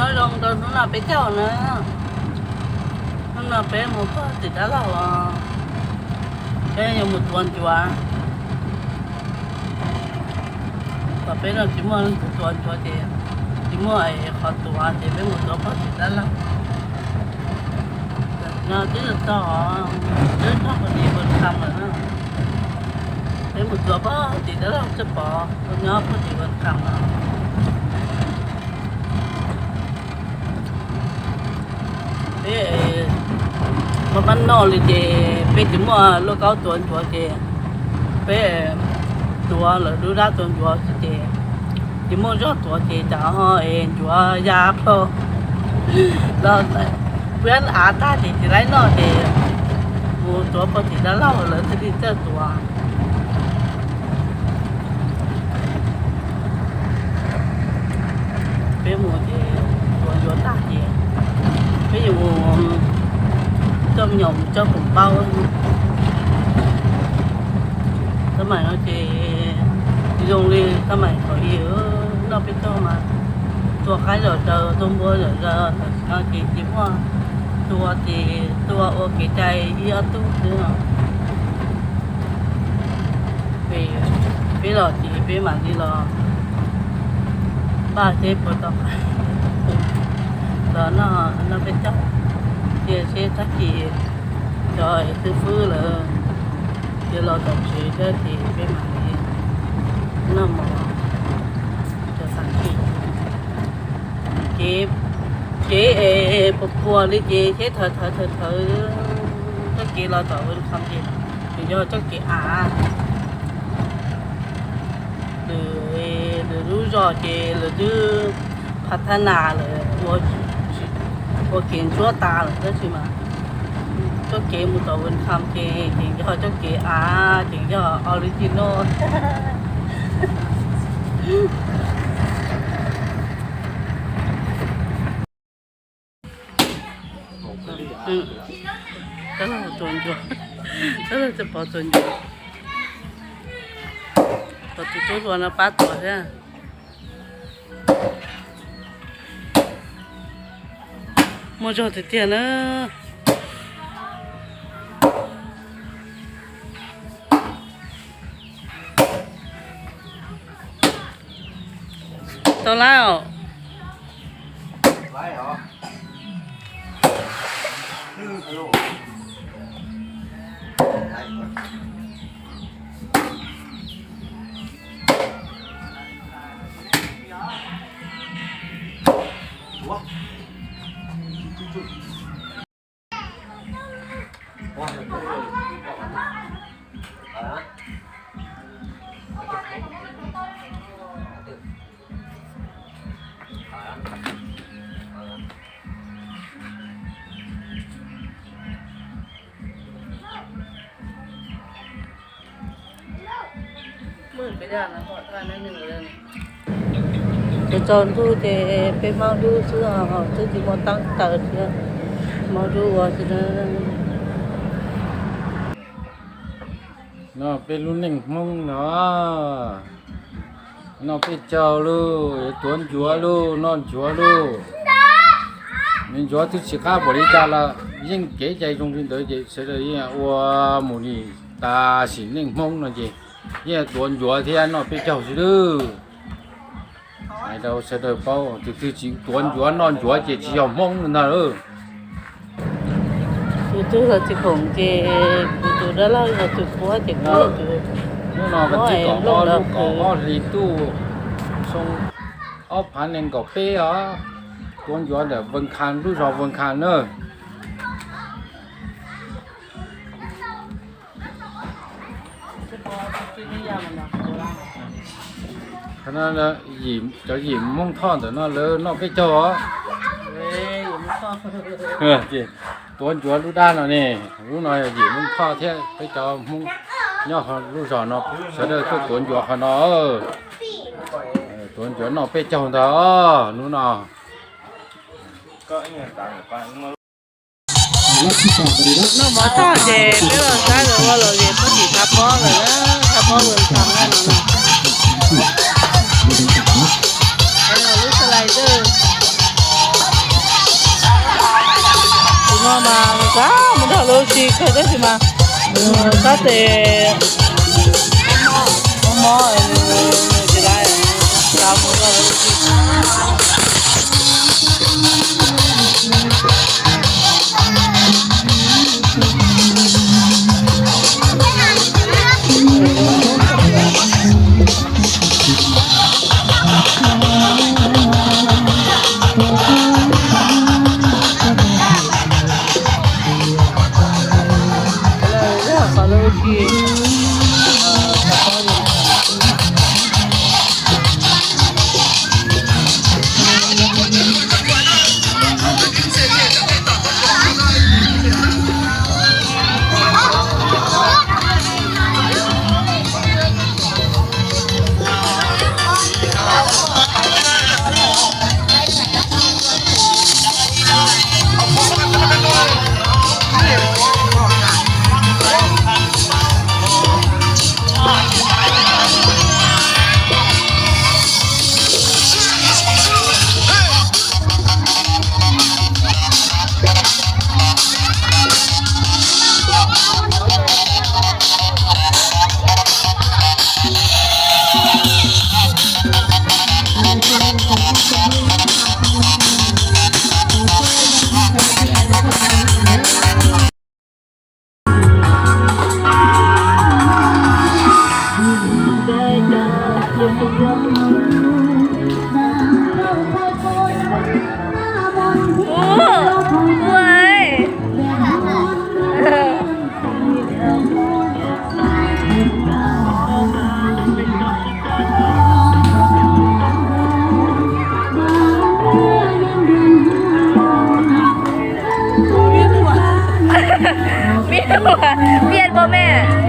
Nyob zoo rau hnub no peb caug na. Hnub no peb mus pog tim dab laug, peb yuav mus tuav ncuav. Kom peb no tsis muaj leej twg tuav ncuav ces tsis muaj qhov tuav ces peb mus tuav pog tim dab laug. No twb txog, twb txog pog tim Vaj Kham lawm na. Peb mus tuav pog tim dab laug txawj pov nyob pog tim Vaj Kham no. Peb maj maj noj li ces peb tsis muaj lauj kaub tuav ncuav ces peb tuav lawv lub dab tuav ncuav xwb ces tsis muaj zog tuav ces cas ho es ncuav ya plho los peb av tag ces tsis laib noj ces mus tuav pog tim dab laug lawv thiaj li txawj tuav. Peb mus ces tuav ncuav tag ces peb yuav mus coj me nyuam mus coj koom paub. Tab maim no ces zoo li tab maim thaum ub noj peb caug mas tua qaib zom zaws tua npua zom zaws, tam sim no ces tsis muaj, tua ces tua ua kev cai ib ob tug xwb no. Peb los ces peb mam li los npaj seb puas tau los noj, noj peb caug, cia seb tag kis cov xib fwb lawv yuav los tom tsev thiab ces peb mam li noj mov. Cov xav tsis, kev, kev es puas puas li ces seb thawv thawv thawv thawv txoj kev los tom Vaj Kham ces nws yog txoj kev av. Lwm, lwm lub zos ces lawv twb phav thab nas lawm, ua kev ntsuab tas lawm tab sis mas txoj kev mus tom Vaj Kham ces tseem yog txoj kev av, tseem yog original. Tab laj txawj pov tuav ncuav, pov tus tub hluas no pab tuav thiab. Muaj zog tiag tiag na. Tau lawm os. Ces tsaus ntuj ces peb hmab dub xwb os, twb tsis muaj teeb taws thiab, hmab dub ua xwb. No peb lub neej Hmoob no, noj peb caug lauj, tuav ncuav lauj, noj ncuav lauj. Ncuav twb tsis qab npaum li cas los yeej kev cai zoo li ntawd ces sawv daws yeej ua mus li. Tam sim neej Hmoob no ces yeej tuav ncuav thiab noj peb caug xwb lauj. Hais rau sawv daws paub, tus twg tsis tuav ncuav noj ncuav ces tsis yog Hmoob ntag lauj. Tus twg los tsis khoom ces kuv tus dab laug yog tus puab ces kuv tus. Hnub no kav tsij kom ob lub kaum ob hlis ntuj xyoo ob phav nees nkaum peb os, tuav ncuav ntawm Vaj Kham, lub zos Vaj Kham na. Cov yim Hmoob Thoj ntawm no lawv noj peb caug os. Tuav ncuav lub dab no ne, lub no yog yim Hmoob Thoj thiab peb cov Hmoob nyob lub zos no, sawv daws tuaj tuav ncuav qhov no. Tuav ncuav noj peb caug ntag hnub no. Noj mov tag ces peb los saib lawv ua lom zem pog tim Thav Pob lawm na, Thav Pob Vaj Kham no. Lub slider. Xav mus nrog lawv ua si kawg tab sis mas nws sab tes mob mob, nws tsis tau mus nrog lawv ua si. Peb tug, peb tug me.